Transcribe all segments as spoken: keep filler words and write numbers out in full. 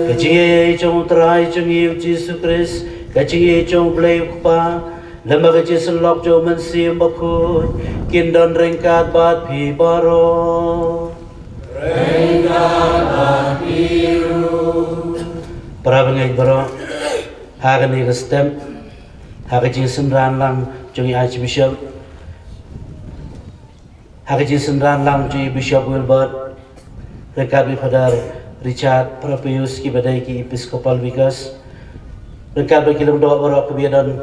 Ka jingïeit jong u Trai jong ngi u Jisu Khrist, ka jingïeit jong u Blei u Kpa, lem bad ka jingïasyllok jong u Mynsiem Bakhuid, kin don ryngkat bad phi baroh. Ryngkat bad phi ruh. Para bangeit baroh, ha kane ka step, ha ka jingsynran lang jong i Archbishop, ha ka jingsynran lang jong i Bishop Wilbert, ryngkat bad Father Richard Propius kiba dei ki Episcopal Vicars, ryngkat bad ki lyngdoh baroh kiba ïadon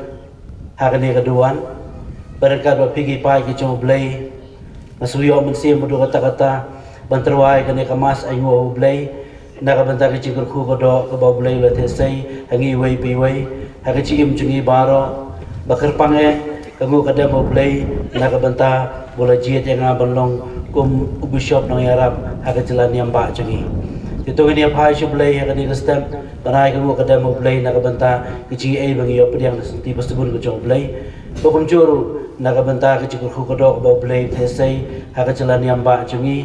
ha kane ka duwan, bad ryngkat bad phi ki paid ki jong u Blei. Nga shu ïoh mynsiem haduh katta katta ban tyrwa ïa kane ka Mass ainguh ha u Blei, na ka bynta ka jingkyrkhu ka doh kaba u Blei u la theh sei ha ngi iwei pa iwei, ha ka jingim jong ngi baroh. Ba kyrpang eh ka nguh ka dem u Blei na ka bynta ba u la jied ïa nga ban long kum u Bishop Nongïarap ha ka jylla Niam Bah jong ngi. Te to ngin ïa phai sha u Blei ha kane ka step, ban ai ka nguh ka dem u Blei na ka bynta ka jingïeit ba ngi ïoh pdiang da ka lynti ba sbun ka jong u Blei. Ba kumjuh ruh na ka bynta ka jingkyrkhu ka doh kaba u Blei u theh sei ha ka jylla Niam Bah jong ngi,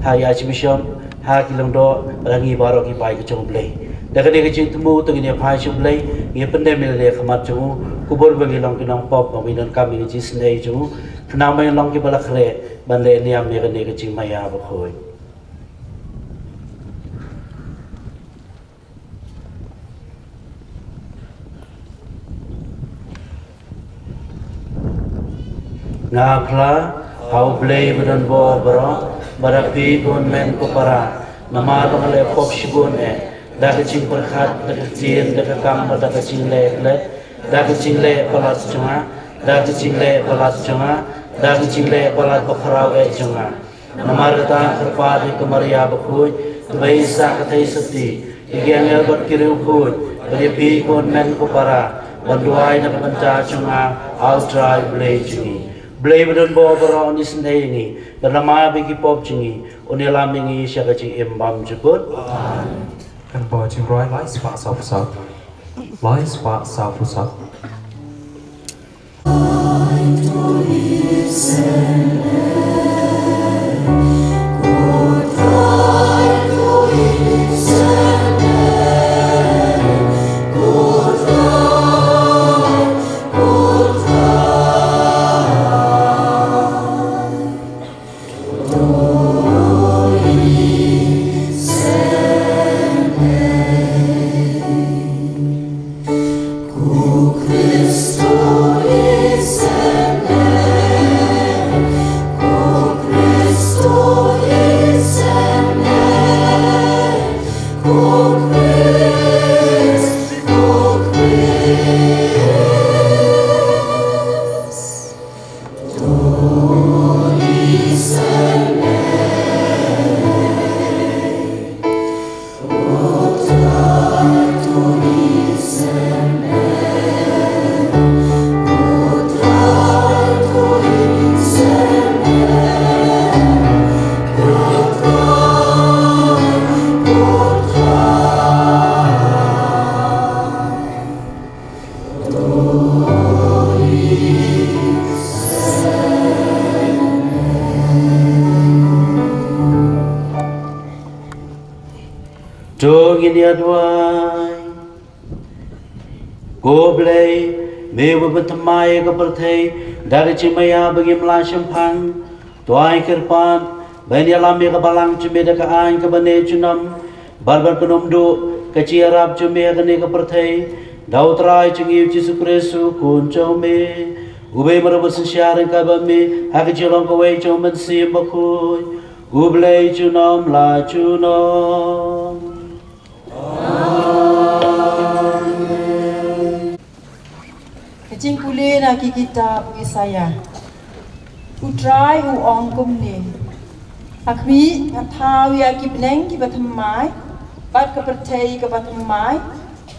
ha i Archbishop, ha ki lyngdoh, bad ha ngi baroh ki paid ki jong u Blei. Da kane ka jingthmu to ngin ïa phai sha u Blei, ngin ïa pyndem ïa lade ha khmat jong u, kubur ba ngin long ki nongpop, ba ngin donkam ïa ka jingisynei jong u, khnang ba ngin long kiba la khreh ban leh niam ïa kane ka jingmaïa bakhuid. Nga phla ha u Blei ba don bor baroh, bad ha phi ki hynmen ki para, namar ba nga la pop shibun eh, da ka jingpyrkhat, da ka ktien, da ka kam, bad da ka jingleh klet, da ka jingleh palat jong nga, da ka jingleh palat jong nga, da ka jingleh palat bakhraw eh jong nga. Namar kata nga kyrpad ïa ka Maria bakhuid, kaba ïeit sah ka theisotti, ïa ki angel bad ki riewkhuid, bad ïa phi ki hynmen ki para, ban duwai na ka bynta jong nga ha u Trai u Blei jong ngi. Blei ba don bor baroh un isynei ïa ngi, bad namar ba ki pop jong ngi, un ïalam ïa ngi sha ka jingim bymjukut. Kan ba jingrwai lai spah saw phew saw. Lai spah saw phew saw. To ngin ïa duwai. Ko Blei, me uba pynthymmai ïa ka pyrthei da ka jingmaïa ba ngim lah shemphang, to ai kyrpad ba ngin ïalam ïa ka balang jong me da ka aiñ kaba neh junom, bad ban kynum duh ka jingïarap jong me ha kane ka pyrthei, da u Trai jong ngi u Jisu Khrist u Khun jong me, uba im marwei bad synshar ryngkat bad me ha ka jinglong kawei jong u Mynsiem Bakhuid, U Blei junom la junom. Ka jingpule na ki kitab u Isaïah. U Trai u ong kumne: Ha khmih, nga thaw ïa ki bneng kiba thymmai, bad ka pyrthei kaba thymmai,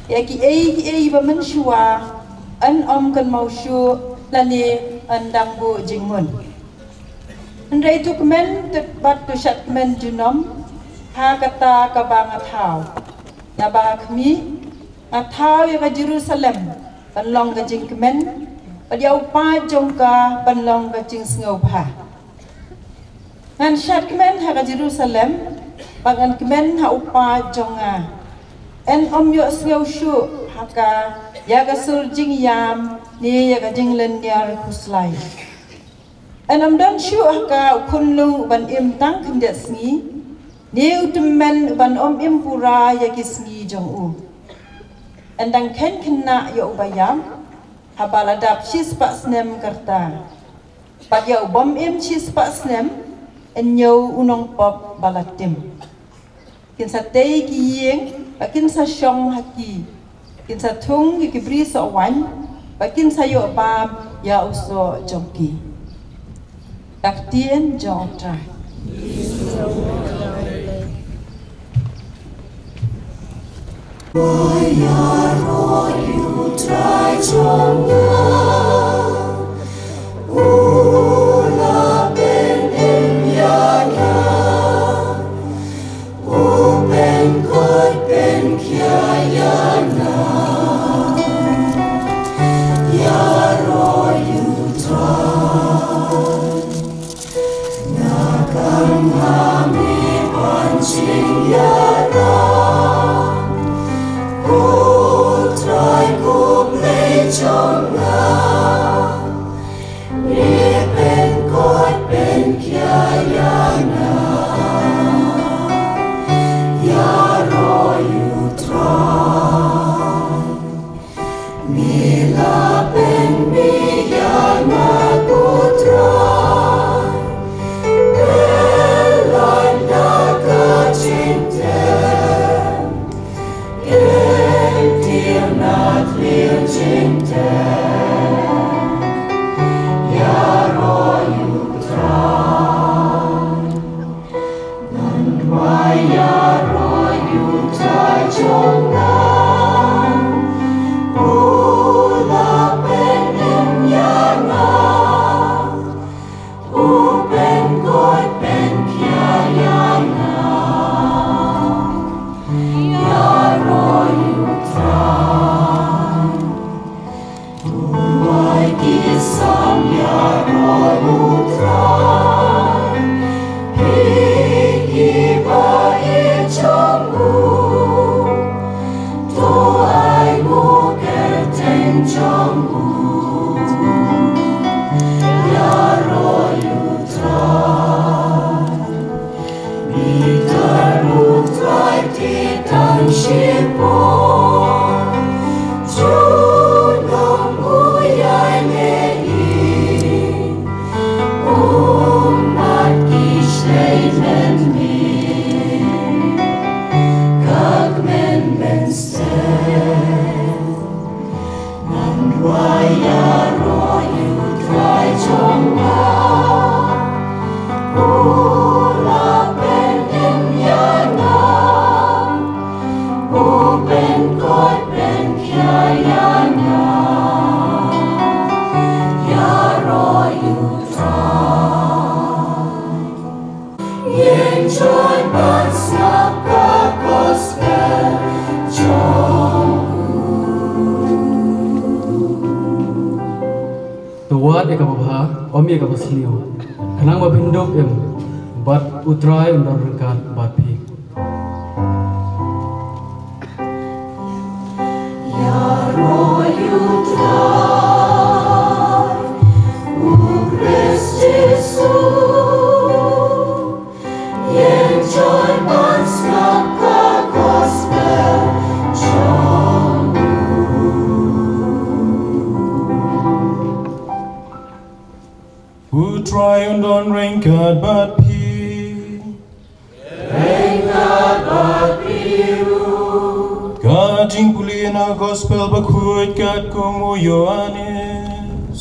ïa kiei kiei ba mynshuwa yn ym kynmaw shuh, lane yn dang buh jingmut. Hynrei to kmen, to bad to shad kmen junom ha kata kaba nga thaw. Naba ha khmih, nga thaw ïa ka Jerusalem ban long ka jingkmen, bad ïa u paid jong ka ban long ka jingsngewbha. Ngan shad kmen ha ka Jerusalem, bad ngan kmen ha u paid jong nga. En ym ïohsngew shuh ha ka ïa ka sur jingïam ne ïa ka jinglynñiar khuslai. En ym don shuh ha ka u khunlung uban im tang khyndiat sngi, ne u tymmen uban ym im pura ïa ki sngi jong u. En dang kheiñ khynnah ïa uba ïap, haba la dap shispah snem ka rta. Bad ïa u bym im shispah snem, en ñiew u nongpop ba la tim. Kin sa tei ki ïing, ba kin sa shong ha ki. Kin sa thung ki ki bri soh waiñ, ba kin sa ïoh bam ïa u soh jong ki. Ka ktien jong U Trai. To wad ïa kaba bha, ym ïa kaba sniew. Khnang ba phin dup im bad U Trai un don ryngkat bad phi. U Trai un don ryngkat bad phi. Ka jingpule na Gospel Bakhuid katkum u Ïoannis.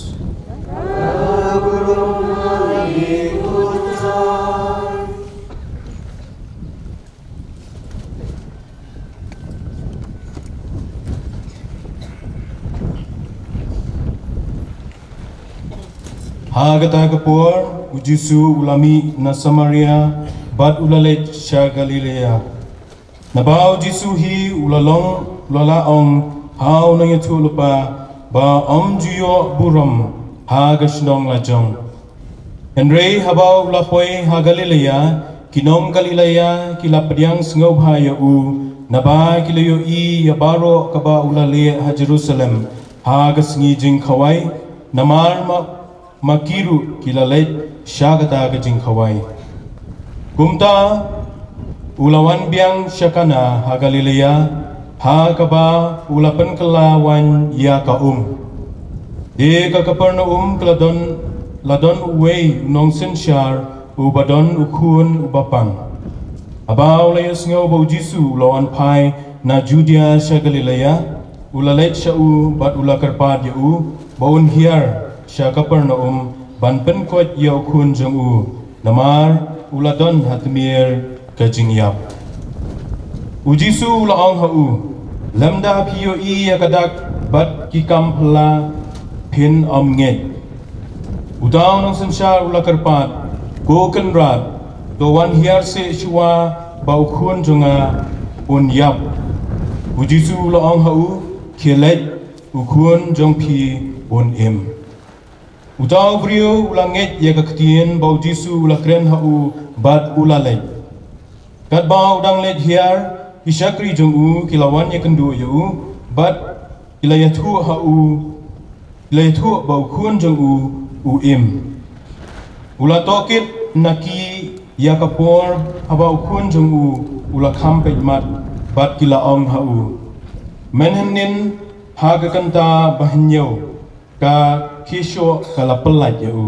Ha kata ka por, u Jisu u la mih na Samaria, bad u la leit sha Galilea. Naba u Jisu hi u la long, u la lah ong ha u nongïathuhlypa ba ym ju ïoh burom ha ka shnong la jong. Hynrei haba u la poi ha Galilea, ki nong Galilea ki la pdiang sngewbha ïa u, Naba ki la ïohi ïa baroh kaba u la leh ha Jerusalem ha ka sngi jingkhawai, namar ma, ma ki ruh ki la leit sha kata ka jingkhawai. Kumta u la wan biang sha Kana ha Galilea, ha kaba u la pynkylla waiñ ïa ka um. Te ka Kapernaum ka la don, la don uwei u nongsynshar uba don u khun uba pang. Haba u la ïohsngew ba u Jisu u la wan phai na Judia sha Galilea, u la leit sha u bad u la kyrpad ïa u ba un hiar sha Kapernaum ban pynkoit ïa u khun jong u, namar u la don ha tmier ka jingïap. U Jisu u la ong ha u, lymda phi ïohi ïa ka dak bad ki kam phylla, phin ym ngeit. Uta u nongsynshar u la kyrpad, ko Kynrad, to wan hiar seh shuwa ba u khun jong nga un ïap. U Jisu u la ong ha u, khie leit, u khun jong phi un im. Uta u briew u la ngeit ïa ka ktien ba u Jisu u la kren ha u bad u la leit. Katba u dang leit hiar, ki shakri jong u ki la wan ïakynduh ïa u bad ki la ïathuh ha u, ki la ïathuh ba u khun jong u u im. U la tohkit na ki ïa ka por haba u khun jong u u la kham peit mat bad ki la ong ha u, men hynnin ha ka kynta ba hynñiew ka khie shoh ka la pyllait ïa u.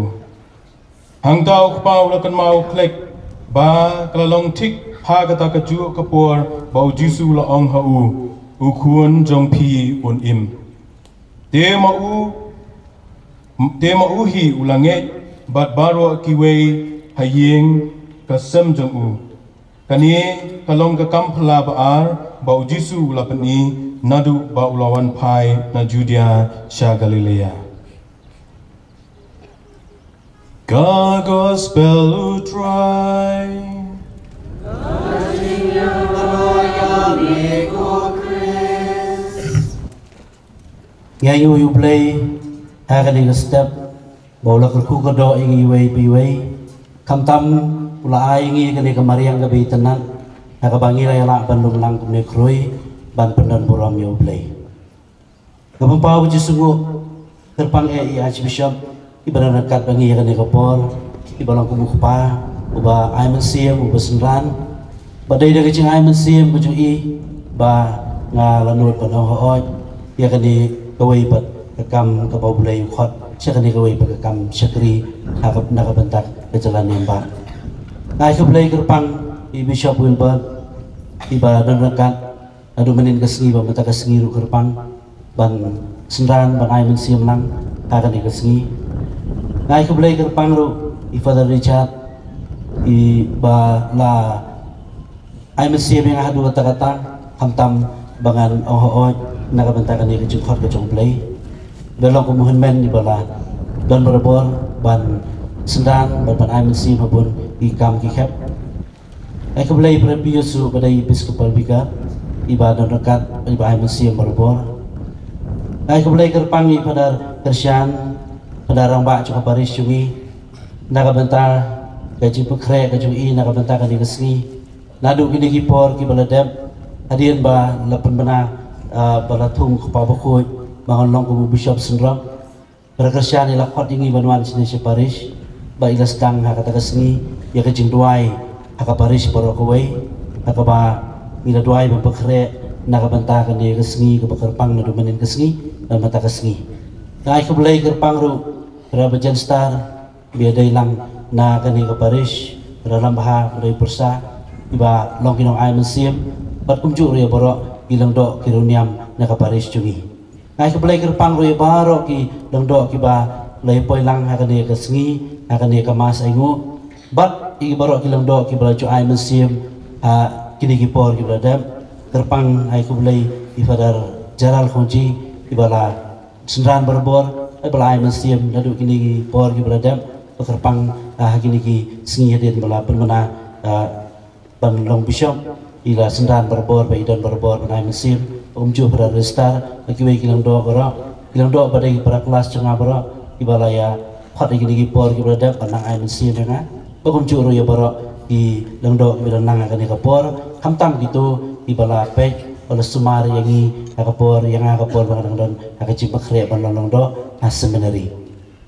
Hangta u kpa u la kynmaw khlek ba ka la long thik ha kata kajuh ka por ba u Jisu u la ong ha u, u khun jong phi un im. Te ma u, te ma u hi u la ngeit bad baroh kiwei ha ïing ka sem jong u. Kane ka long ka kam phylla ba ar ba u Jisu u la pyni naduh ba u la wan phai na Judia sha Galilea. Ka gospel u Trai. Ngi ainguh ïa u Blei ha kane ka step ba u la kyrkhu kyrdoh ïa ngi iwei pa iwei. Khamtam u la ai ïa ngi kane ka mariang kaba itynnad ha kaba ngi la ïalah ban lum lang kumne khrui ban pyndon burom ïa u Blei. Nga pynpaw ka jingsngewnguh kyrpang eh ïa i Archbishop iba don ryngkat bad ngi ïa kane ka por, iba long kum u kpa uba ai mynsiem, uba synran. Ba dei da ka jingai mynsiem ka jong i ba nga la nud ban ong hooid ïa kane kawei pat ka kam kaba u Blei u khot sha kane kawei pat ka kam shakri ha ka, na ka bynta ka jylla Myanmar. Nga ai khublei kyrpang ïa i Bishop Wilbert iba don ryngkat naduh mynnin ka sngi bad mynta ka sngi ruh kyrpang ban synran ban ai mynsiem lang ha kane ka sngi. Nga ai khublei kyrpang ruh ïa i Father Richard iba la ai mynsiem ïa nga haduh katta katta, khamtam ba ngan ong hooid na ka bynta kane ka jingkhot ka jong u Blei. Ba long kum u hynmen iba la don barabor ban synran bad ban ai mynsiem ha bun ki kam ki khep. Ai khublei ïa i Brother Pius ruh ba dei Episcopal Vicar iba don ryngkat, iba ai mynsiem barabor. Ai khublei kyrpang ïa i Father Kyrshan, Father rangbah jong ka parish jong ngi, na ka bynta ka jingpynkhreh ka jong i na ka bynta kane ka sngi. Naduh kine ki por kiba la dep, hadien ba la pynbna, ah, ba la thung u Kpa Bakhuid ba ngan long kum u Bishop synrop. Brother Kyrshan i la khot ïa ngi ban wan shane sha parish ba i la sdang ha kata ka sngi ïa ka jingduwai ha ka parish baroh kawei, ha kaba ngi la duwai ban pynkhreh na ka bynta kane ka sngi kaba kyrpang naduh mynnin ka sngi na mynta ka sngi. Nga ai khublei kyrpang ruh ïa i Brother Jenstar ba ïadei lang na kane ka parish, Brother Lambha, Brother Pyrsa, iba long ki nongai mynsiem bad kumjuh ruh ïa baroh ki lyngdoh ki riewniam na ka parish jong ngi. Nga ai khublei kyrpang ruh ïa baroh ki lyngdoh kiba la ïa poi lang ha kane ka sngi, ha kane ka mass ainguh. Bad ïa baroh ki lyngdoh kiba la ju ai mynsiem ha kine ki por kiba la dep. Kyrpang ai khublei ïa i Father Gerald Khongji iba la synran barabor, iba la ai mynsiem naduh kine ki por kiba la dep. Ba kyrpang, ah, ha kine ki sngi hadien ba la pynbna, ah, ban long bishop, i la synran barabor, ba i don barabor ban ai mynsiem. Kumjuh Brother Restar, bad kiwei ki lyngdoh baroh, ki lyngdoh ba dei para klas jong nga baroh, kiba la ïa khot ha kine ki por kiba la dep ban nang ai mynsiem ïa nga. Bad kumjuh ruh ïa baroh ki lyngdoh kiba la nang ha kane ka por, khamtam kito kiba la peit, ba la sumar ïa ngi ha ka por, ïa nga ha ka por ba nga dang don ha ka jingpynkhreh ban long lyngdoh ha seminary.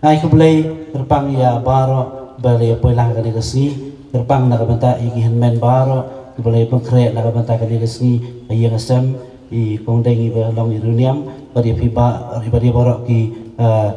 Nga ai khublei kyrpang ïa baroh ba la ïa poi lang ha kane ka sngi, kyrpang na ka bynta ïa ki hynmen baroh kiba la ïa pynkhreh na ka bynta kane ka sngi, ha ïing ha sem, i Kong Deng iba long i riewniam, bad ïa phi ba, bad ïa baroh ki, eh,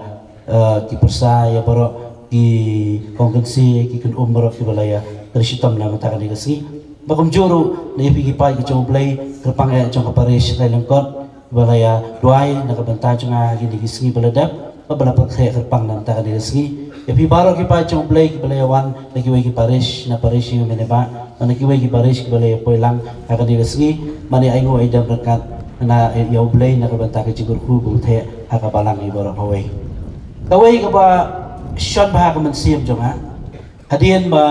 eh, ki pyrsa, ïa baroh ki kong kynsi, ki kynum baroh kiba la ïa kren shitom na ka bynta kane ka sngi. Bad kumjuh ruh na ïa phi ki paid ki jong U Blei, kyrpang eh jong ka parish Trai Lyngkot, ba la ïa duwai na ka bynta jong nga ha kine ki sngi ba la dep, ba la pynkhreh kyrpang na ka bynta kane ka sngi. Ïa phi baroh ki paid jong U Blei kiba la ïa wan na kiwei ki parish, na parish ïa nga mynne ba, na kiwei ki parish kiba la ïa poi lang ha kane ka sngi, mane ai nguh ai dem ryngkat na ïa U Blei na ka bynta ka jingkyrkhu ba u theh ha ka balang ïa baroh kawei. Kawei kaba shon bha ha ka mynsiem jong nga, hadien ba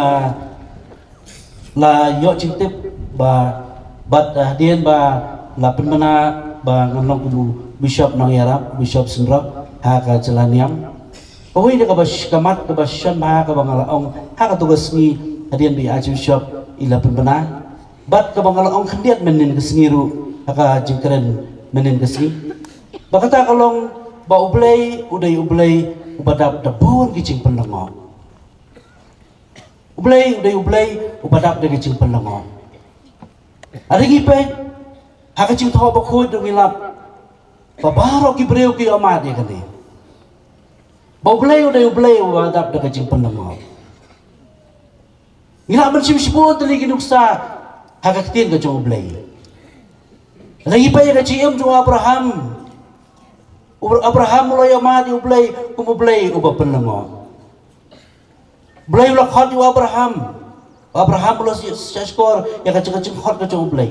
la ïoh jingtip ba, bad, eh, hadien ba la pynbna ba ngan long kum u Bishop Nongïarap, Bishop Synrop ha ka jylla niam. Kawei na kaba sh-, ka mat kaba shon bha kaba nga la ong ha kato ka sngi hadien ba i Archbishop i la pynbna, bad kaba nga la ong khyndiat mynnin ka sngi ruh ha ka jingkren mynnin ka sngi, ba kata ka long ba U Blei u dei U Blei uba dap da bun ki jingpynlyngngoh. U Blei u dei U Blei uba dap da ki jingpynlyngngoh. Hynrei ngi peit ha ka Jingthoh Bakhuid ruh ngi lap ba baroh ki briew ki ïohmad ïa kane, ba U Blei u dei U Blei uba dap da ka jingpynlyngngoh. Ngi lah ban shim shibun tylli ki nuksa ha ka ktien ka jong U Blei. Hynrei ngi peit ïa ka jingim jong u Abraham. U Abraham u la ïohmad ïa U Blei kum U Blei uba pynlyngngoh. Blei u la khot ïa u Abraham. U Abraham u la shah, shah shkor ïa ka jing, ka jingkhot ka jong U Blei.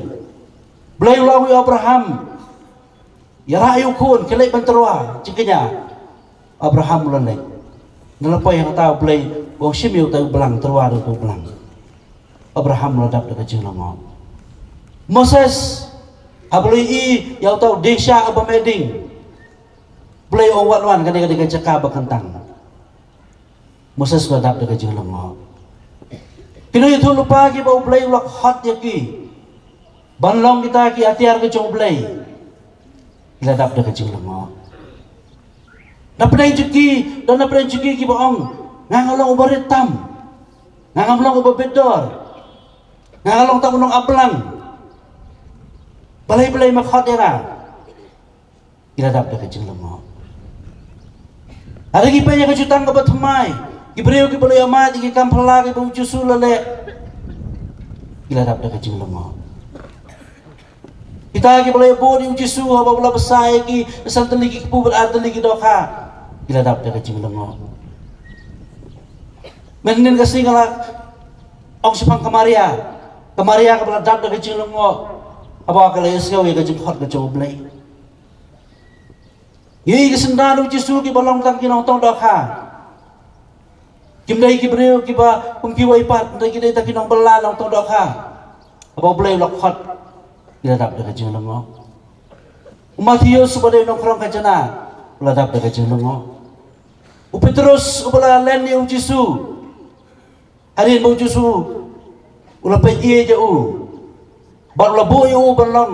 Blei u la ong ïa u Abraham, ïarah ïa u khun, khie leit ban tyrwa jingkñia. Abraham u la leit. Nalor poi hangta U Blei u ong shim ïa uta u blang, tyrwa da uta u blang. Abraham u la dap da ka jinglyngngoh. Moses, haba u la ïohi ïa uta u dieng sha uba meh ding, Blei u ong, wan, wan, kane ka dei ka jaka ba kyntang. Moses u la dap da ka jinglyngngoh. Ki nongïathuhlypa kiba U Blei u la khot ïa ki ban long kita ki atiar ka jong U Blei, ki la dap da ka jinglyngngoh. Na pdeng jong ki, don na pdeng jong ki kiba ong, nga nga long uba rit tam. Nga ngam long uba bit dor. Nga nga long tang u nongap blang. Balei Blei me khot ïa nga? Ki la dap da ka jinglyngngoh. Hynrei ngi peit ïa ka jutang kaba thymmai, ki briew kiba la ïohmad ïa ki kam phylla kiba U Jisu u la leh, ki la dap da ka jinglyngngoh. Kita kiba la ïabud ïa U Jisu haba u la bsa ïa ki san tylli ki kpu bad ar tylli ki dohkha, ki la dap da ka jinglyngngoh. Mynhynnin ka sngi nga la ong shaphang ka Maria, ka Maria kaba la dap da ka jinglyngngoh haba ka la ïohsngew ïa ka jingkhot ka jong U Blei. Ïohi ki synran U Jisu kiba long tang ki nongtong dohkha. Kim dei ki briew kiba kum kiwei pat, hynrei ki dei tang ki nongbylla nongtong dohkha. Haba U Blei u la khot, ki la dap da ka jinglyngngoh. U Mathaios uba dei u nongkhrong khajna, u la dap da ka jinglyngngoh. U Petrus uba la len ïa U Jisu, hadien ba U Jisu u la peit ïa u bad u la buh ïa u ban long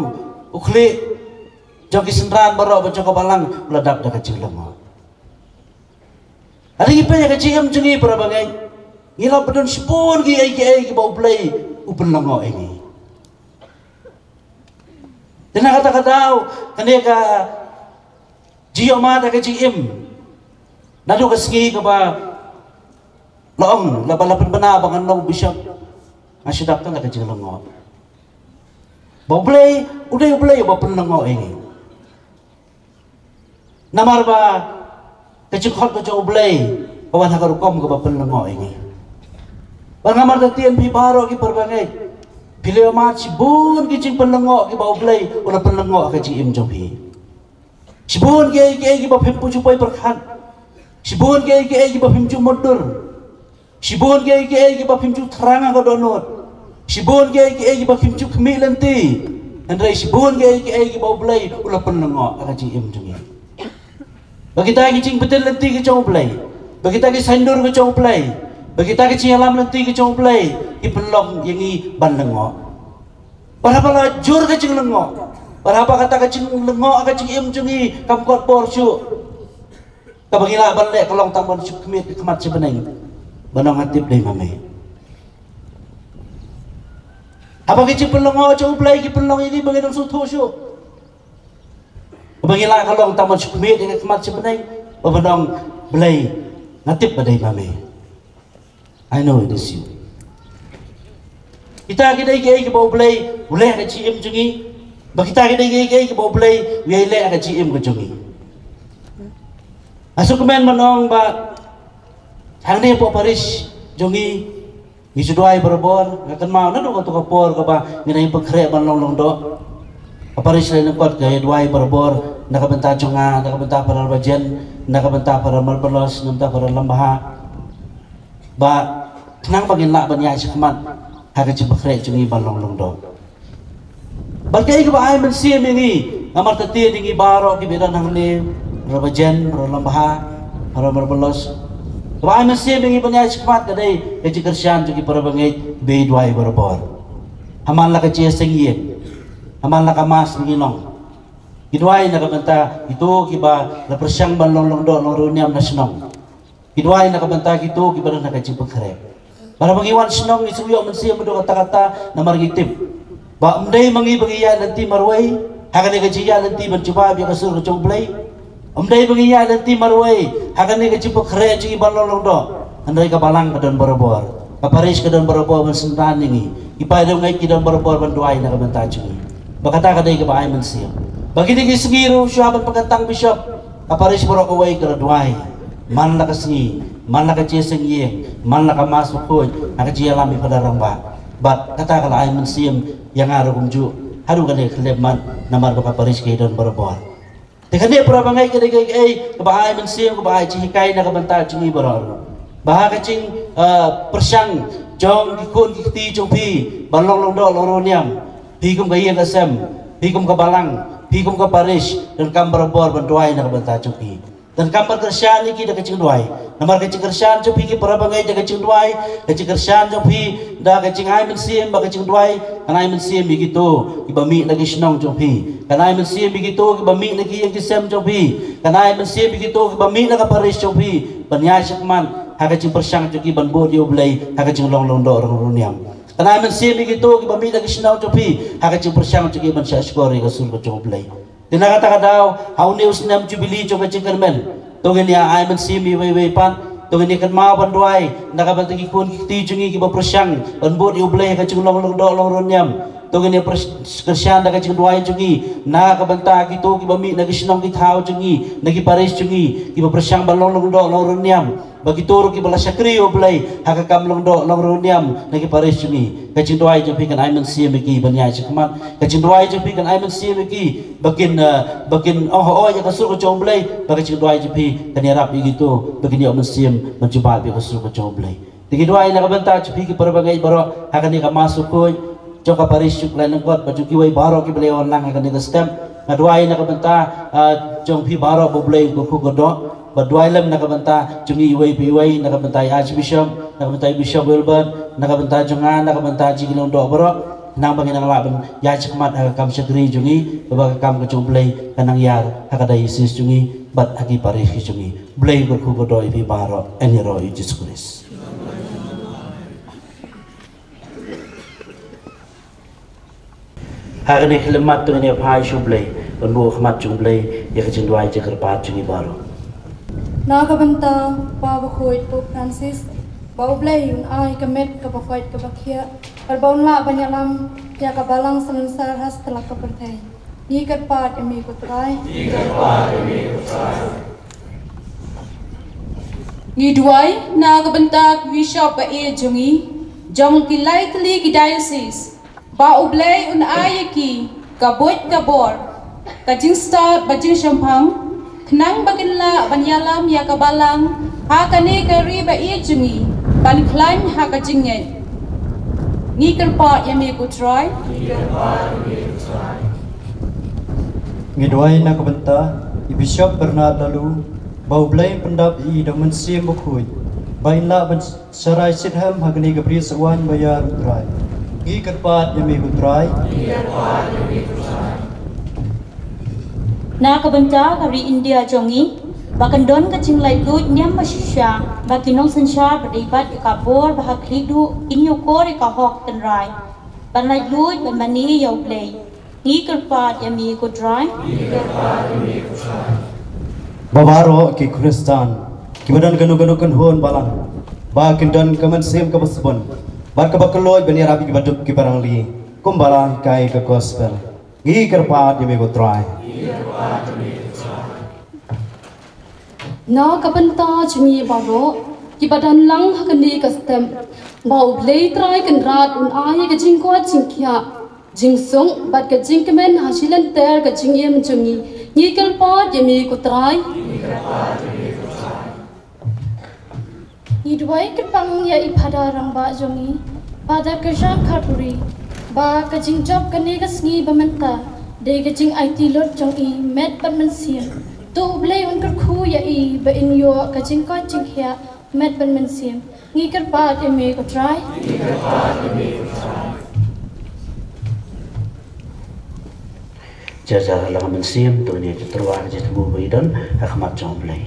u khlieh jong ki synran baroh ba jong ka balang, u la dap da ka jinglyngngoh. Hynrei ngi peit ïa ka jingim jong ngi, para bangeit, ngi la pyndonkam shibun kiei kiei kiba U Blei u pynlyngngoh ïa ngi. Te na kata ka daw, kane ka jingïohmad ha ka jingim, naduh ka sngi kaba la ong, la ba la pynbna ba ngan long bishop, nga shu dap tang da ka jinglyngngoh ba U Blei u dei U Blei uba pynlyngngoh ïa ngi. Namar ba ka jingkhot ka jong U Blei ka wan ha ka rukom kaba pynlyngngoh ïa ngi. Bad nga martatien, phi baroh ki para bangeit, phi la ïohmad shibun ki jingpynlyngngoh kiba U Blei u la pynlyngngoh ha ka jingim jong phi. Shibun kiei kiei kiba phim ju poi pyrkhat. Shibun kiei kiei kiba phim ju mutdur. Shibun kiei kiei kiba phim ju thrang ha ka dohnud. Shibun kiei kiei kiba phim ju khmih lynti. Hynrei shibun kiei kiei kiba U Blei u la pynlyngngoh ha ka jingim jong ngi. Ba kita ki jingbtin lynti ki jong U Blei, ba kita ki saiñdur ki jong U Blei, ba kita ki jingïalam lynti ki jong U Blei ki pynlong ïa ngi ban lyngngoh. Bad haba la jur ka jinglyngngoh, bad haba kata ka jinglyngngoh ka jingim jong ngi kam kot bor shuh, kaba ngi lah ban leh ka long tang ban shu khmih ka khmat sha bneng ban ong nga tip dei ma me. Haba ki jingpynlyngngoh jong U Blei ki pynlong ïa ngi ba ngin ym sngewthuh shuh, ba ngi lah ka long tang ban shu khmih ïa ka khmat sha bneng ban ong Blei, nga tip ba dei ma me. I know it is you. Kita ki dei kiei kiba U Blei u leh ha ka jingim jong ngi. Ba kita ki dei kiei kiba U Blei u ïai leh ha ka jingim ka jong ngi. Nga sngewkmen ban ong ba hangne hapoh parish jong ngi, ngi ju duwai barabor. Nga kynmaw naduh kato ka por kaba ngi nang ïa pynkhreh ban long lyngdoh, ka parish Laityngkot ka ïa duwai barabor na ka bynta jong nga, na ka bynta para Bajen, na ka bynta para Marbalos, na ka bynta para Lambha. Ba khnang ba ngin lah ban ïaid shakhmat ha ka jingpynkhreh jong ngi ban long lyngdoh. Bad kaei kaba ai mynsiem ïa ngi, namar kata ïa ngi baroh kiba don hangne, para Bajen, para Lambha, para Marbalos, kaba ai mynsiem ïa ngi ban ïaid shakhmat ka dei ka jingkyrshan jong ki para bangeit ba ïa duwai barabor. Ha man la ka jingïaseng ïing, ha man la ka mass ba ngi long, ki duwai na ka bynta kito kiba la pyrshang ban long lyngdoh, long riewniam na shnong. Ki duwai na ka bynta kito kiba don ha ka jingpynkhreh. Bad haba ngi wan shnong ngi shu ïoh mynsiem haduh katta katta namar ngi tip ba ym dei ma ngi ba ngi ïaid lynti marwei ha kane ka jingïaid lynti ban jubab ïa ka sur ka jong U Blei. Ym dei ba ngi ïaid lynti marwei ha kane ka jingpynkhreh jong ngi ban long lyngdoh. Hynrei ka balang ka don barabor, ka parish ka don barabor ban synran ïa ngi. Ki paidbah ki don barabor ban duwai na ka bynta jong ngi. Ba kata ka dei kaba ai mynsiem. Ba kine ki sngi ruh shuwa ban pynkyntang bishop, ka parish baroh kawei ka la duwai man la ka sngi, man la ka jingïaseng ïing, man la ka mass bakhuid, ha ka jingïalam ïa u Phadar Rangbah. Bad kata ka la ai mynsiem ïa nga ruh kumjuh haduh kane ka khyllipmat namar ba ka parish ka ïadon barabor. Te kane para bangeit ka dei kaei kaei kaba ai mynsiem, kaba ai jinghikai na ka bynta jong ngi baroh ruh. Ba ha ka jing, eh, pyrshang jong ki khun ki kti jong phi ban long lyngdoh long riewniam, phi kum ka ïing ka sem, phi kum ka balang, phi kum ka parish, donkam barabor ban duwai na ka bynta jong phi. Donkam ban kyrshan ïa ki da ka jingduwai. Namar ka jingkyrshan jong phi ki para bangeit da ka jingduwai, ka jingkyrshan jong phi da ka jingai mynsiem bad ka jingduwai, kan ai mynsiem ïa kito kiba mih na ki shnong jong phi. Kan ai mynsiem ïa kito kiba mih na ki ïing ki sem jong phi. Kan ai mynsiem ïa kito kiba mih na ka parish jong phi ban ïaid shakhmat ha ka jingpyrshang jong ki ban bud ïa U Blei ha ka jinglong lyngdoh long riewniam. Kan ai mynsiem ïa kito kiba mih na ki shnong jong phi ha ka jingpyrshang jong ki ban shahshkor ïa ka sur ka jong U Blei. Te na kata ka daw, ha une u snem Jubili jong ka jingkyrmen, to ngin ïa ai mynsiem ïa iwei ïa iwei pat, to ngin ïa kynmaw ban duwai na ka bynta ki khun ki kti jong ngi kiba pyrshang ban bud ïa U Blei ha ka jinglong lyngdoh long riewniam. To ngin ïa pyrsh-, kyrshan da ka jingduwai jong ngi na ka bynta kito kiba mih na ki shnong ki thaw jong ngi, na ki parish jong ngi, kiba pyrshang ban long lyngdoh long riewniam. Ba kito ruh kiba la shakri ïa U Blei ha ka kam lyngdoh long riewniam na ki parish jong ngi, ka jingduwai jong phi kan ai mynsiem ïa ki ban ïaid shakhmat. Ka jingduwai jong phi kan ai mynsiem ïa ki ba kin, eh, ba kin ong hooid ïa ka sur ka jong U Blei, ba ka jingduwai jong phi kan ïarap ïa kito ba kin ïoh mynsiem ban jubab ïa ka sur ka jong U Blei. Te ngi duwai na ka bynta jong phi ki para bangeit baroh ha kane ka mass bakhuid jong ka parish jong Laityngkot bad jong kiwei baroh kiba la ïa wan lang ha kane ka step. Nga duwai na ka bynta, ah, jong phi baroh ba U Blei un kyrkhu kyrdoh. Bad duwai lem na ka bynta jong ngi iwei pa iwei, na ka bynta i Archbishop, na ka bynta i Bishop Wilbert, na ka bynta jong nga, na ka bynta jong ki lyngdoh baroh. Khnang ba ngin nang lah ban ïaid shakhmat ha ka kam shakri jong ngi, ba ka kam ka jong U Blei kan nang ïar ha ka diocese jong ngi bad ha ki parish ki jong ngi. U Blei un kyrkhu kyrdoh ïa phi baroh, ha ïing u Jisu Khrist. Ha kane ka khyllipmat to ngin ïa phai sha U Blei ban buh ha khmat jong U Blei ïa ka jingduwai jingkyrpad jong ngi baroh. Na ka bynta u Kpa Bakhuid Pope Francis, ba U Blei un ai ka met kaba koit kaba khiah, bad ba un lah ban ïalam ïa ka Balang Salonsar ha satlak ka pyrthei. Ngi kyrpad ïa me ko Trai. Ngi duwai na ka bynta ki bishop ba ïeit jong ngi, jong ki lai tylli ki diocese, ba U Blei un ai ïa ki ka buit ka bor, ka jingstad bad jingshemphang, khnang ba kin lah ban ïalam ïa ka Balang ha kane ka ri ba ïeit jong ngi ban khlaiñ ha ka jingngeit. Ngi kyrpad ïa me ko Trai. Ngi duwai na ka bynta i Bishop Bernard Laloo, ba U Blei un pyndap ïa i da u Mynsiem Bakhuid, ba in lah ban sharai shitrhem ha kane ka bri sawaiñ ba ïar U Trai. Ngi kyrpad ïa me ko Trai. Na ka bynta ka ri India jong ngi, ba kan don ka jinglaitluid niam ba shisha, ba ki nongsynshar ba dei bad ïa ka bor ba ha khlieh duh kin ïoh kor ïa ka hok tynrai ban laitluid ban mane ïa U Blei. Ngi kyrpad ïa me ko Trai. Ba baroh ki Khristan kiba don kano kano kynhun balang, ba kin don ka mynsiem kaba sbun bad kaba kylluid ban ïarap ïa kiba duk kiba rangli, kumba la hikai ka gospel. Ngi kyrpad ïa me ko Trai. Na ka bynta jong ngi baroh kiba don lang ha kane ka step, ba U Blei Trai Kynrad un ai ka jingkoit jingkhiah, jingsuk bad ka jingkmen ha shilynter ka jingim jong ngi. Ngi kyrpad ïa me ko Trai. Ngi duwai kyrpang ïa i Phadar rangbah jong ngi, Phadar Kyrshang Kharpuri, ba ka jingjop kane ka sngi ba mynta dei ka jingaiti lut jong i met bad mynsiem. To U Blei un kyrkhu ïa i ba in ïoh ka jingkoit jingkhiah met bad mynsiem. Ngi kyrpad ïa me ko Trai. Jar jar ha la ka mynsiem, to ngin ïa tyrwa ka jingthmu ba i don ha khmat jong U Blei.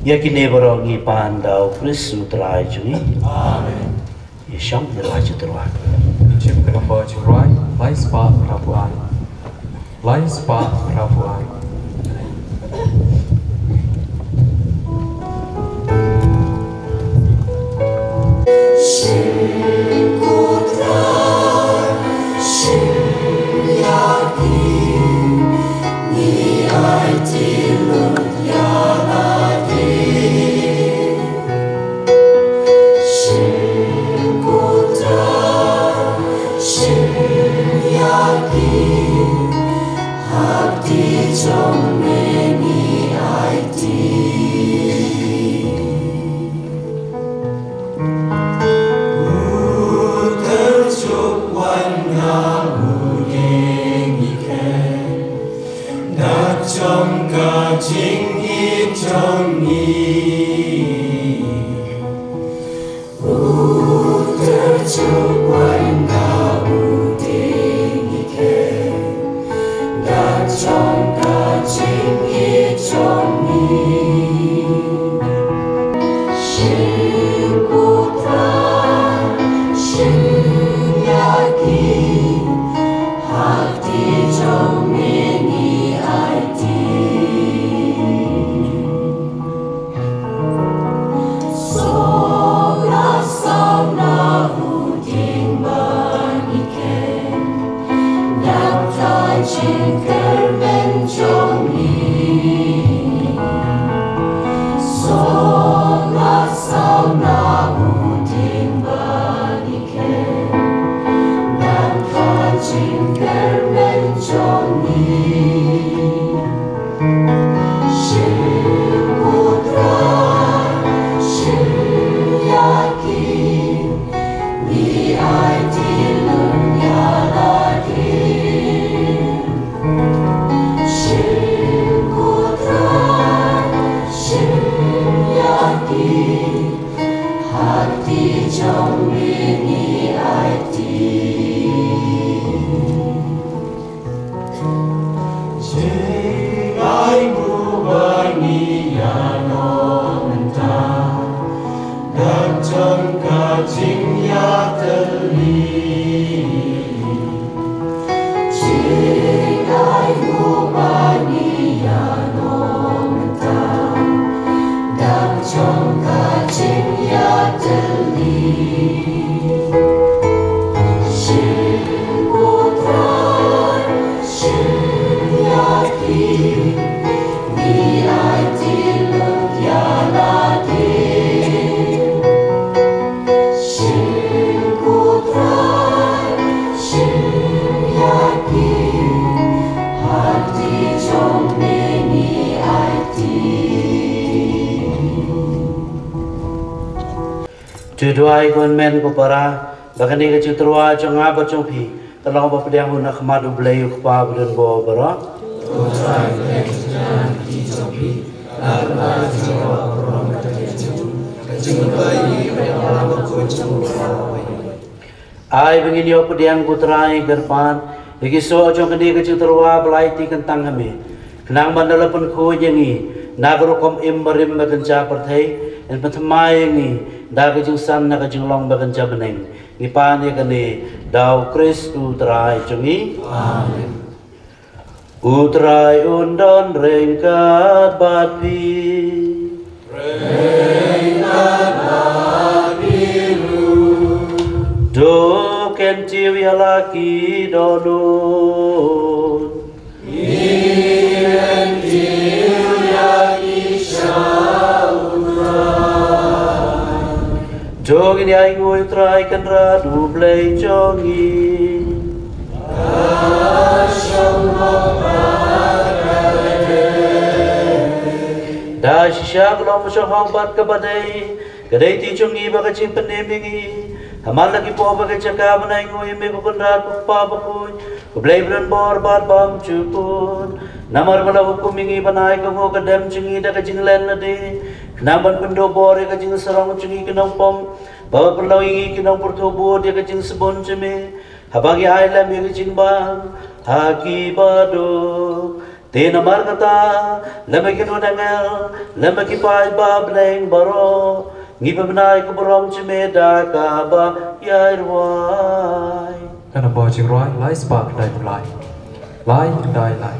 Ïa kine baroh ngi pan da U Khrist U Trai jong ngi. Amen. Ïa shong ïa la jingtyrwa. Jingim ka dei jingim Trai, lai spah hynriewphew ar. Lai spah hynriewphew ar. Te duwai ko hynmen ko para, ba kane ka jingtyrwa jong nga bad jong phi ka long ba pdiang na khmat U Blei U Kpa badonbor baroh. Ai ba ngin ïoh pdiang, ko Trai, kyrpad ïa ki soh jong kane ka jingtyrwa ba la aiti kyntang ha me, khnang ba ynda la pynkhuid ïa ngi na ka rukom im barim ba kynja pyrthei, yn pynthymmai ïa ngi da ka jingsan na ka jinglong ba kynja bneng. Ngi pan ïa kane da u Khrist u Trai jong ngi. Amen. U Trai un don ryngkat bad phi. Ryngkat bad phi ruh. To kyntiew ïa la ki dohnud. Ngi kyntiew ïa ki sha u Trai. To ngin ïainguh ïa u Trai Kynrad u Blei jong ngi. Da shisha ka long ba shong hok bad kaba dei, ka dei ti jong ngi bad ka jingpynim ïa ngi. Hamar la ki pop bad ka jaka ban ainguh ïa me, ko Kynrad, ko Kpa Bakhuid, ko Blei ba don bor bad bymjukut. Namar ba la hukum ïa ngi ban ai ka nguh ka dem jong ngi da ka jinglen lade, khnang ban pynduh bor ïa ka jingsarong jong ngi ki nongpop, bad ban pynlong ïa ngi ki nongpyrthuh bud ïa ka jingsbun jong me, haba ngi ai lem ïa ka jingbam ha ki baduk. Te namar kata, lem bad ki nongangnud, lem bad ki paid ba bneng baroh, ngi pynbna ïa ka burom jong me da kaba ïai rwai. Ka nong ba jingrwai lai spah khyndai phew lai. Lai khyndai lai.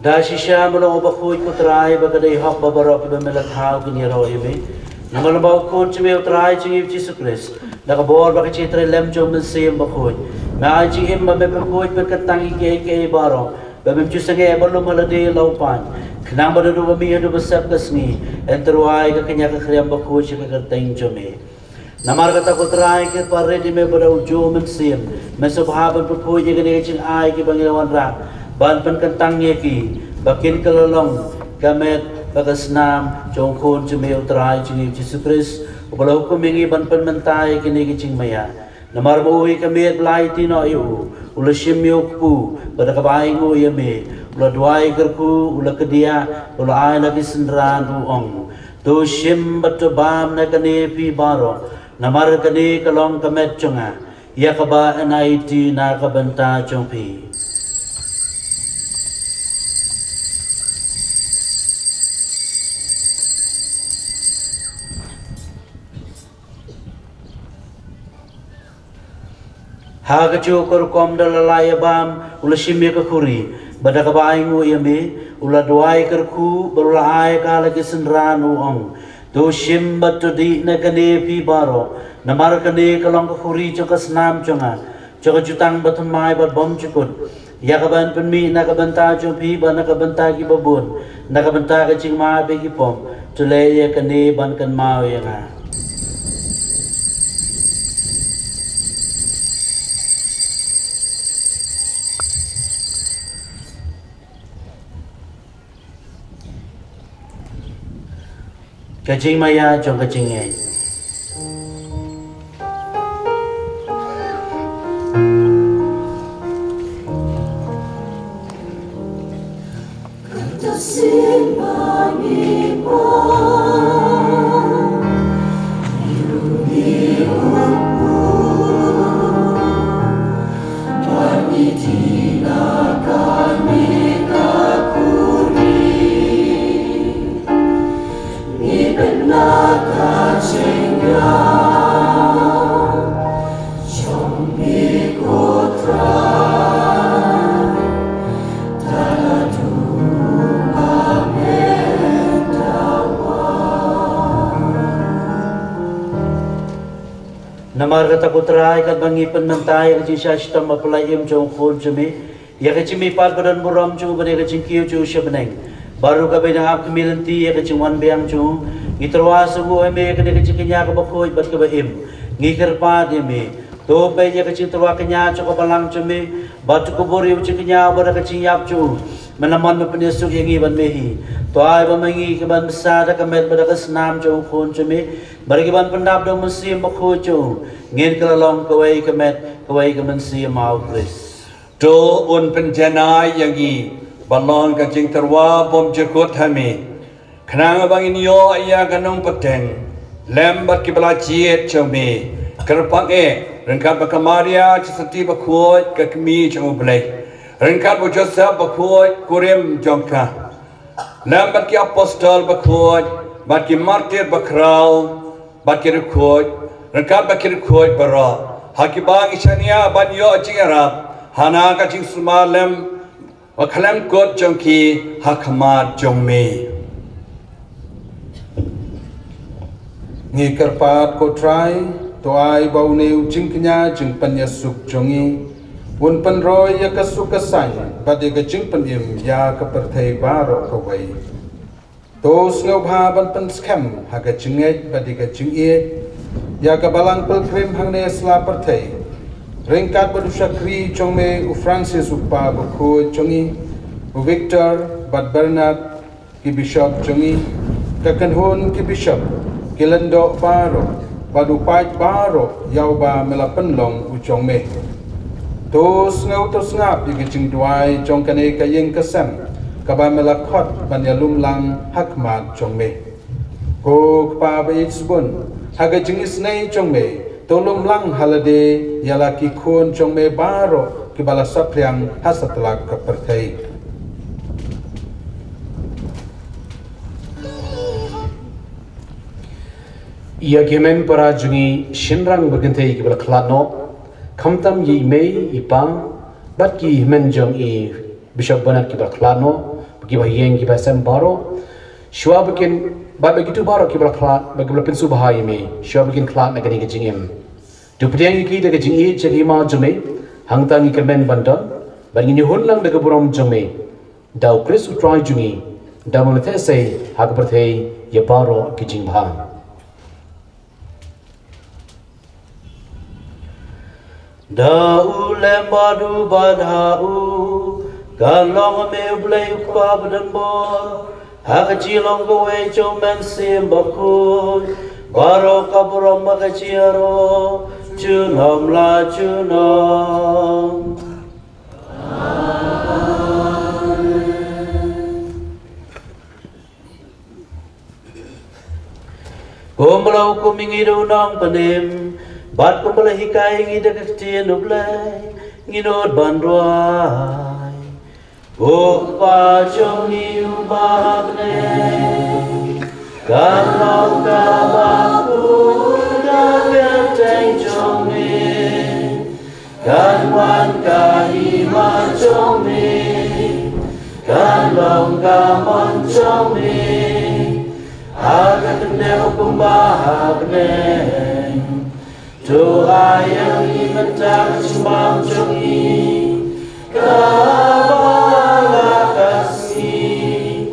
Da shisha me long uba khuid, ko Trai, ba ka dei hok ba baroh kiba me la thaw kin ïaroh ïa me. Namar lem bad u Khun jong me, u Trai jong ngi u Jisu Khrist, da ka bor bad ka jingtrei lem jong u Mynsiem Bakhuid, me ai jingim ba me pynkhuid pynkyntang ïa kiei kiei baroh, ba mem ju sangeh ba lum ha lade la u paid, khnang ba naduh ba mih haduh ba sep ka sngi, yn tyrwa ïa ka kñia ka khriam bakhuid sha ka kyrteng jong me. Namar kata, ko Trai, kyrpad rit ïa me ba da u juh u Mynsiem me sngewbha ban pynkhuid ïa kine ki jingai kiba ngi la wanrah, ban pynkyntang ïa ki ba kin kylla long ka met bad ka snam jong u Khun jong me, u Trai jong ngi u Jisu Khrist, uba la hukum ïa ngi ban pynmynta ïa kine ki jingmaïa. Namar ba u, ïa ka miet ba la aiti noh ïa u, u la shim ïa u kpu, bad da kaba ainguh ïa me, u la duwai kyrkhu, u la kdiah, u la ai la ki synran, u ong: To shim bad to bam na kane phi baroh, namar kane ka long ka met jong nga, ïa kaba yn aiti na ka bynta jong phi. Ha kajuh ka rukom, da la lah ïa bam, u la shim ïa ka khuri, bad da kaba ainguh ïa me, u la duwai kyrkhu, bad u la ai ka la ki synran, u ong: To shim bad to dih na kane phi baroh, namar kane ka long ka khuri jong ka snam jong nga, jong ka jutang bathymmai bad bymjukut, ïa kaba yn pynmih na ka bynta jong phi bad na ka bynta kiba bun, na ka bynta ka jingma bad ki pop. To leh ïa kane ban kynmaw ïa nga. Ka jingmaïa jong ka jingngeit. Namar kata ko Trai, katba ngi pynmynta ïa ka jingshah shitom bapla im jong u Khun jong me, ïa ka jingmihpat badonburom jong u bad ïa ka jingkiew jong u sha bneng, baroh kaba dang ap khmih lynti ïa ka jingwan biang jong u, ngi tyrwa sngewbha ïa me ïa kane ka jingkñia kaba khuid bad kaba im. Ngi kyrpad ïa me, to peit ïa ka jingtyrwa kñia jong ka balang jong me, bad to kubur ïa u jingkñia bad ka jingïap jong u, mynta man ba pynïasuk ïa ngi bad me hi. To ai ba ma ngi kiban bsa da ka met bad da ka snam jong u Khun jong me, bad kiban pyndap da u Mynsiem Bakhuid jong u, ngin kylla long kawei ka met kawei ka mynsiem ma u Khrist. To un pynjanai ïa ngi ban long ka jingtyrwa bymjukut ha me, khnang ba ngin ïoh ïa ka nongpynteng lem bad kiba la jied jong me. Kyrpang eh, ryngkat bad ka Maria Theisotti bakhuid ka kmie jong u Blei, ryngkat bad u Joseph bakhuid kurim jong ka, lem bad ki apostol bakhuid, bad ki martir bakhraw, bad ki riewkhuid, ryngkat bad ki riewkhuid baroh, ha kiba ngi shaniah ban ïoh jingïarap ha na ka jingsumar lem bad khlem kut jong ki ha khmat jong me. Ngi kyrpad ko Trai, to ai ba une u jingkñia jingpynïasuk jong ngi un pynroi ïa ka suk ka saiñ bad ïa ka jingpynim ïa ka pyrthei baroh kawei. To sngewbha ban pynskhem ha ka jingngeit bad ïa ka jingïeit ïa ka balang pilgrim hangne sla pyrthei, ryngkat bad u shakri jong me u Francis u Kpa bakhuid jong ngi, u Victor bad Bernard ki bishop jong ngi, ka kynhun ki bishop, ki lyngdoh baroh, bad u paid baroh ïa uba me la pynlong u jong me. To sngew to sngap ïa ka jingduwai jong kane ka ïing ka sem kaba me la khot ban ïalum lang ha khmat jong me. Ko Kpa ba ïeit sbun, ha ka jingisynei jong me, to lum lang ha lade ïa la ki khun jong me baroh kiba la saphriang ha satlak ka pyrthei. Ïa ki hynmen para jong ngi shynrang bad kynthei kiba la khlad noh, khamtam ïa i mei i pa bad ki hynmen jong i Bishop Bernard kiba la khlad noh, bad kiba ha ïing kiba ha sem baroh, shuwa ba kin, bad bad kito baroh kiba la khlad bad kiba la pynsngewbha ïa me, shuwa ba kin khlad na kane ka jingim. To pdiang ïa ki da ka jingïeit sha ka hima jong me, hangta ngi kyrmen ban don, bad ngin ïahun lang da ka burom jong me. Da u Khrist u Trai jong ngi, da ba me theh sei ha ka pyrthei ïa baroh ki jingbha. Da u lem bad u bad ha u, kan long ha me u Blei u Kpa badonbor, ha ka jinglong kawei jong u Mynsiem Bakhuid, baroh ka burom bad ka jingïaroh, junom la junom. Kumba la hukum ïa ngi da u Nongpynim, bad kumba la hikai ïa ngi da ka ktien u Blei, ngin nud ban duwai. Ko Kpa jong ngi uba ha bneng, kan long kaba khuid ka kyrteng jong me. Kan wan ka hima jong me, kan long ka mon jong me, ha ka kyrteng kumba ha bneng. To ai ïa ngi mynta ka jingbam jong ngi, kaba la ka sngi.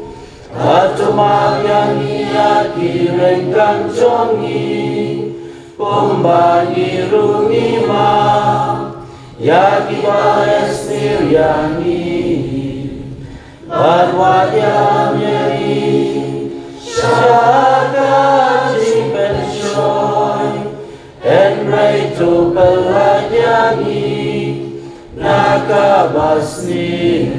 Bad to map ïa ngi ïa ki ryngkang jong ngi, kumba ngi ruh ngi map ïa kiba la sniew ïa ngi. Bad wat ïalam ïa ngi sha ka Ka basniew.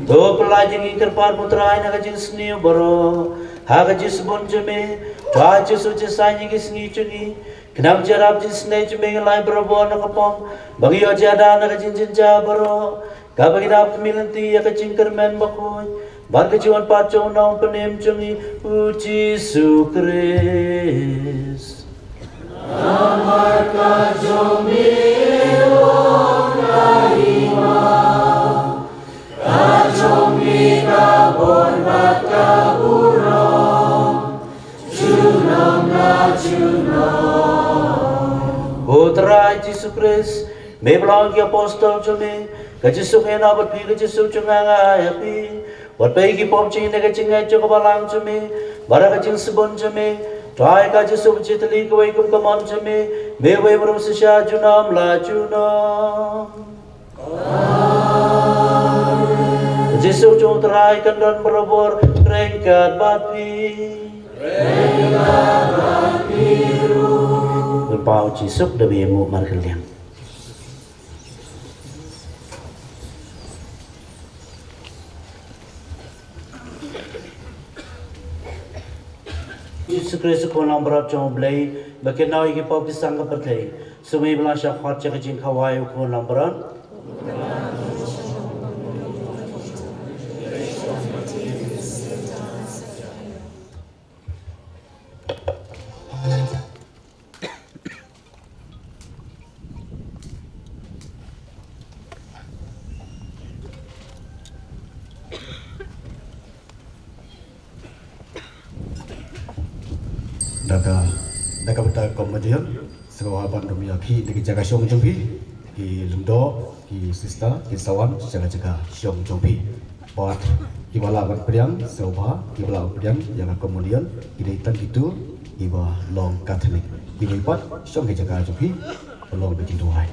To pyllait ïa ngi kyrpad, ko Trai, na ka jingsniew baroh ha ka jingshibun jong me. To ai jingshai jingshai ïa ki sngi jong ngi, khnang ba ka jingïarap jingsnei jong me ngi lah ban bor na ka pop, ba ngin ïoh jingïada na ka jingjynjar baroh, kaba ngin ïoh khmih lynti ïa ka jingkyrmen bakhuid bad ka jingwan pat jong u Nongpynim jong ngi, u Jisu Khrist. Namar ka jong me long ka hima, ka jong me ka bor bad ka burom, junom la junom. Ko Trai Jisu Khrist, me ba la ong ïa ki apostol jong me, ka jingsuk ngan ai bad phi, ka jingsuk jong nga ngan ai ïa phi. Wat peit ïa ki pop jong ngi na ka jingngeit jong ka balang jong me, bad ha ka jingshibun jong me, to ai ka jingsuk jingtylli kawei kum ka mon jong me, me uwei ba rung shisha junom la junom. Ka jingsuk jong u Trai kan don barabor ryngkat bad phi. Lyngba u Jisu da ba ïa ngi markylliang. Jisu Khrist, u Khun langbrot jong U Blei, ba kynnoh ïa ki pop ki sang ka pyrthei. Sngewbha ban shah khot sha ka jingkhawai, u Khun langbrot. Da ka, da ka bynta ka communion, sngewbha ban rung ïakhih na ki jaka shong jong phi, ki lyngdoh, ki sister, ki sawan, jaka jaka shong jong phi. Bad kiba lah ban pdiang, sngewbha, kiba lah ban pdiang ïa ka communion, ki dei tang kito kiba long Katholik. Kiwei pat, shong ki jaka jong phi, ba long ba kin duwai.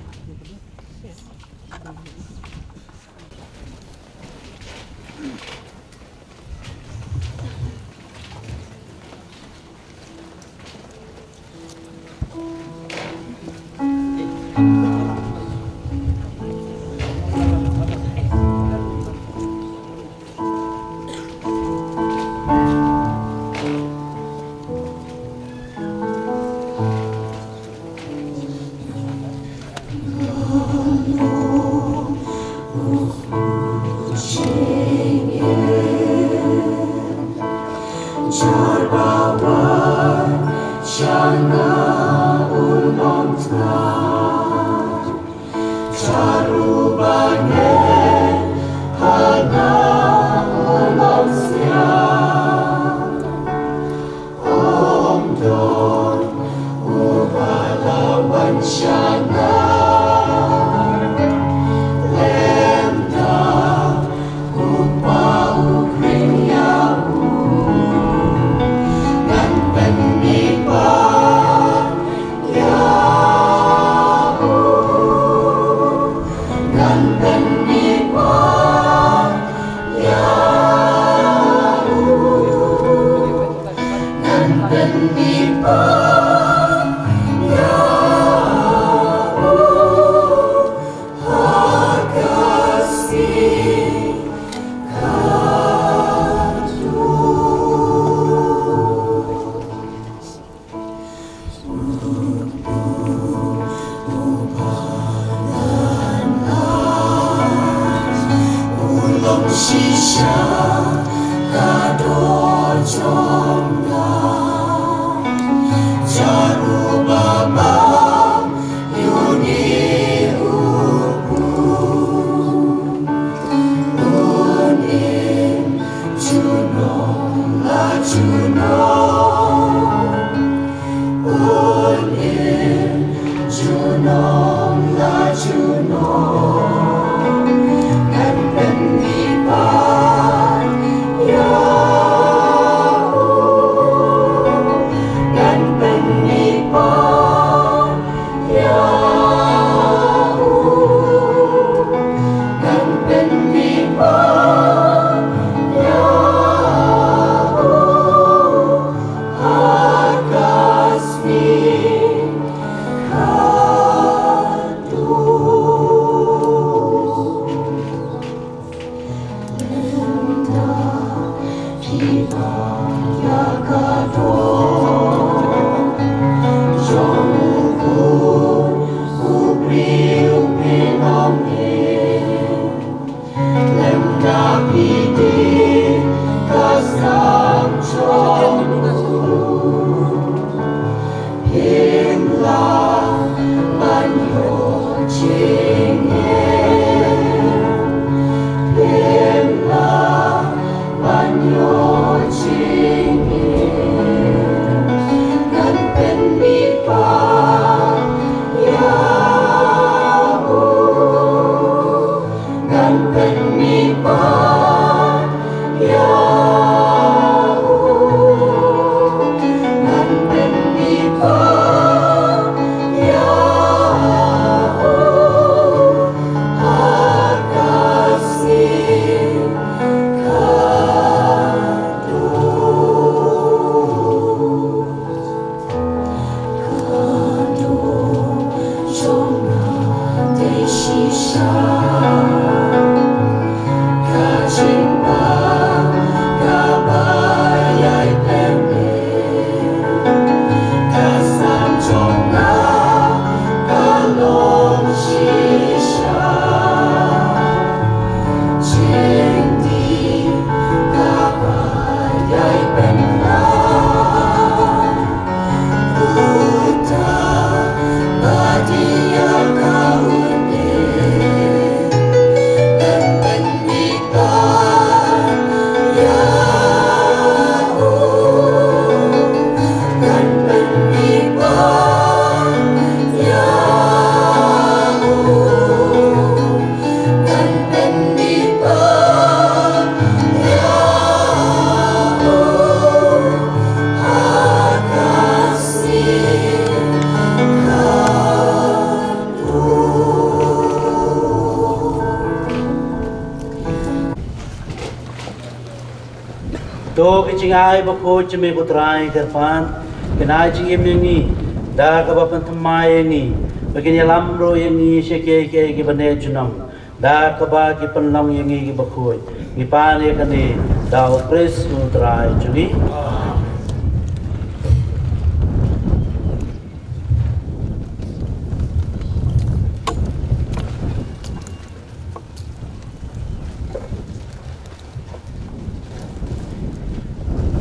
To ki jingai bakhuid jong me ko Trai kyrpad, kin ai jingim ïa ngi, da kaba pynthymmai ïa ngi, ba kin ïalam ruh ïa ngi sha kiei kiei kiba neh junom, da kaba ki pynlong ïa ngi ki bakhuid. Ngi pan ïa kane da u Khrist u Trai jong ngi.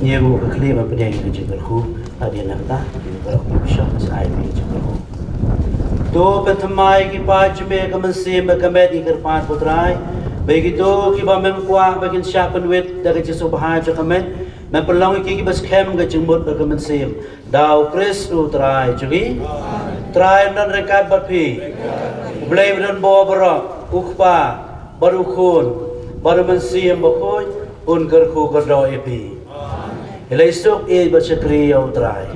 Ngi ïa ka khlieh ban pdiang ïa ka jingkyrkhu. Hadien nangta ngi ïa ka bishop sa ai ïa ka jingkyrkhu. To pynthymmai ki paid jong me ka mynsiem bad ka met, ngi kyrpad ko Trai, ba kito kiba mem kwah ba kin shah pynwit da ka jingsngewbha jong ka met, men pynlong ïa ki kiba skhem ka jingmut bad ka mynsiem. Da u Khrist u Trai jong ngi. Trai un don ryngkat bad phi. U Blei ba don bor baroh, u Kpa bad u Khun bad u Mynsiem Bakhuid, un kyrkhu kyrdoh ïa phi. Ïaleh suk ïa bad shakri ïa u Trai.